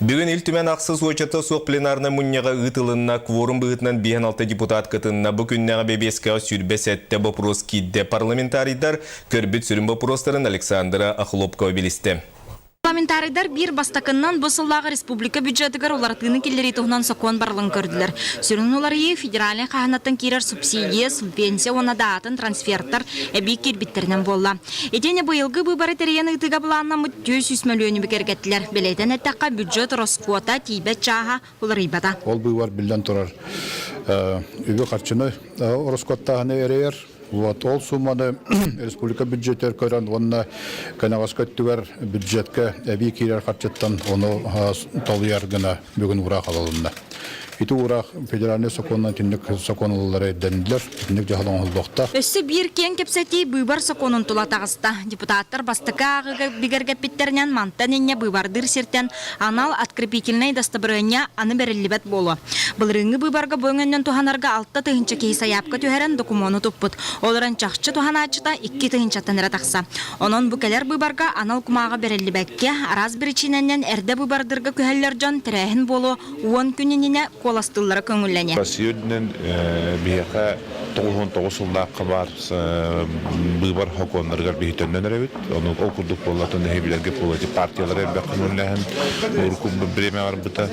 Бүгүн Ил Түмэн ахсыс уочарата суох пленарнай мунньаҕа ыытылынна. Кворум быһыытынан 56 депутат кытынна. Бу күннээҕи бэбиэскэҕэ 27 боппуруос киирдэ. Парламентарийдар көрбүт сүрүн боппуруостарын Александра Охлопкова билистэ. Парламентарийдар биир бастакыннан бу сыллааҕы республика бюджетыгар уларытыыны киллэрии туһунан сокуон барылын көрдүлэр. Сүрүн уларыйыы федеральнай хаһаанаттан киирэр субсидия, субвенция уонна даатын трансферттар эбии киирбиттэринэн буолла. Итиэннэ быйылгы быыбары тэрийэн ыытыыга былааннаммыт 400 мөлүйүөнү бигэргэттилэр. Бэлиэтэн эттэххэ, бюджет ороскуота тиийбэт чааһа уларыйбата. Ол быыбар биллэн турар үбү-харчыны ороскуоттааһыны эрэйэр. Вот ол сумманы республика бюджетигэр көрөн уонна кэнэҕэски өттүгэр бюджетка эбии киирэр харчыттан ону толуйар гына бүгүн уураах ылылынна. Ити уураах федеральнай сокуонунан итинник сокуон ылыллара ирдэниллэр, итинник дьаһал оҥоһуллуохтаах. Өссө биир киэҥ кэпсэтии быыбар сокуонун тула таҕыста. Депутаттар бастакы ааҕыыга бигэргэппиттэринэн мантан инньэ быыбардыыр сиртэн анал открепительнай дастабырыанньа аны бэриллибэт буолуо. Былырыыҥҥы быыбарга бу өҥөннөн туһанарга 6000 киһи сайаапка түһэрэн докумуону туппут. Ол эрэн чахчы туһанааччыта 2 тыһыынчаттан эрэ тахса. Онон бу кэлэр быыбарга анал кумааҕы бэриллибэккэ, араас биричиинэнэн эрдэ быыбардыырга күһэллэр дьон тэрээһин буолуо 10 күн иннинэ куоластыыллара көҥүллэниэ. Россия үрдүнэн биһиэхэ 99 сыллаахха баар быыбар сокуоннарыгар биһи төннөн эрэбит. Ону ол курдук буоллатын эһи билэргэ буолуо партиялары элбэх көҥүллэһэн урукку бириэмэ барбыта.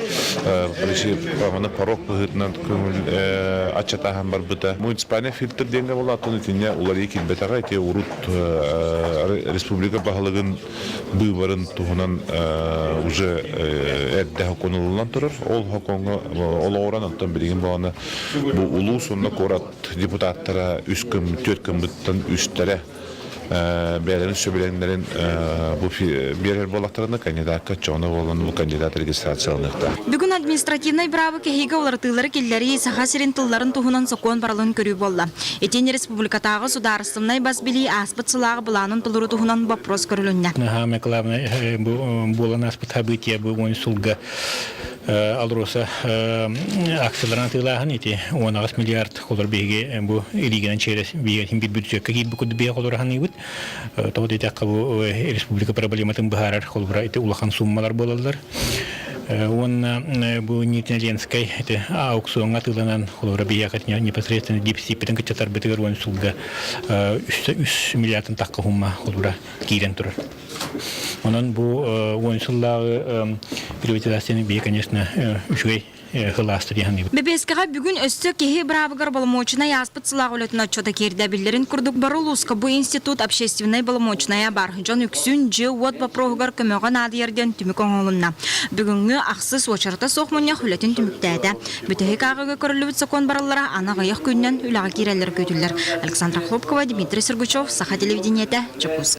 Маны порог быһыытынан көҥүл аччатааһын барбыта. Муниципальный фильтр диэҥҥэ буолаатын итиннэ уларыйыы киирбэтэҕэ. Ити урут республика баһылыгын быыбарын туһунан уже эрдэ сокуон ылыллан турар. Ол сокуоҥҥа олоҕуран онтон билигин буолана бу улуус уонна куорат депутаттара үс күн, түөрт күммүттэн үстэрэ бэйэлэрин сөбүлэҥнэрин бу биэрэр буоллахтарына кандидакка чоҕуна буолан бу кандидат регистрацияланыахтаах. Бүгүн административнай быраабы кэһиигэ уларытыылары киллэрии Саха сирин тылларын туһунан сокуон барылын көрүү буолла. Итиэннэ республикатааҕы судаарыстыбаннай бас билии ааспыт сылааҕы былаанын толоруу туһунан боппуруос көрүлүннэ. Самое главное буолан ааспыт событие бу 10 сылга АЛРОСА акцияларын атыылааһын ити 18 миллиард холор биһиги бу илиигинэн через биһиги биир бюджекка киирбит курдук биһиги холор ханыыбыт. Тоҕо диэтэххэ бу республика проблематын быһаарар холобура ити улахан суммалар буолаллар. Уонна бу Нитина-Ленскэй ити аукционҥа атыыланан холобура биһиэхэ непосредственно дефициппитин кыччатарбытыгар уон сылга 3 миллиардын тахха сумма холобура киирэн турар. Онон бу 10 сыллааҕы приватизацияны биһи, конечно, үчүгэй сылааста дии саныыбын. Бэбиэскэҕэ бүгүн өссө киһи быраабыгар боломуочунай ааспыт сылаах үлэтин отчуота киирдэ. Биллэрин курдук, бары улууска бу институт общественнай боломуочунайа бар. Дьон үксүн дьиэ-уот боппуруоһугар көмөҕө наадыйар диэн түмүк оҥоһулунна. Бүгүҥҥү ахсыс уочарата суох мунньах үлэтин түмүктээтэ. Бүтэһик ааҕыыга көрүллүбүт сокуон барыллара аны аҕыйах күнүнэн үлэҕэ киирэллэр күүтүллэр. Александра Хлопкова, Дмитрий Сергучев, Саха телевидениетэ, Дьокуускай.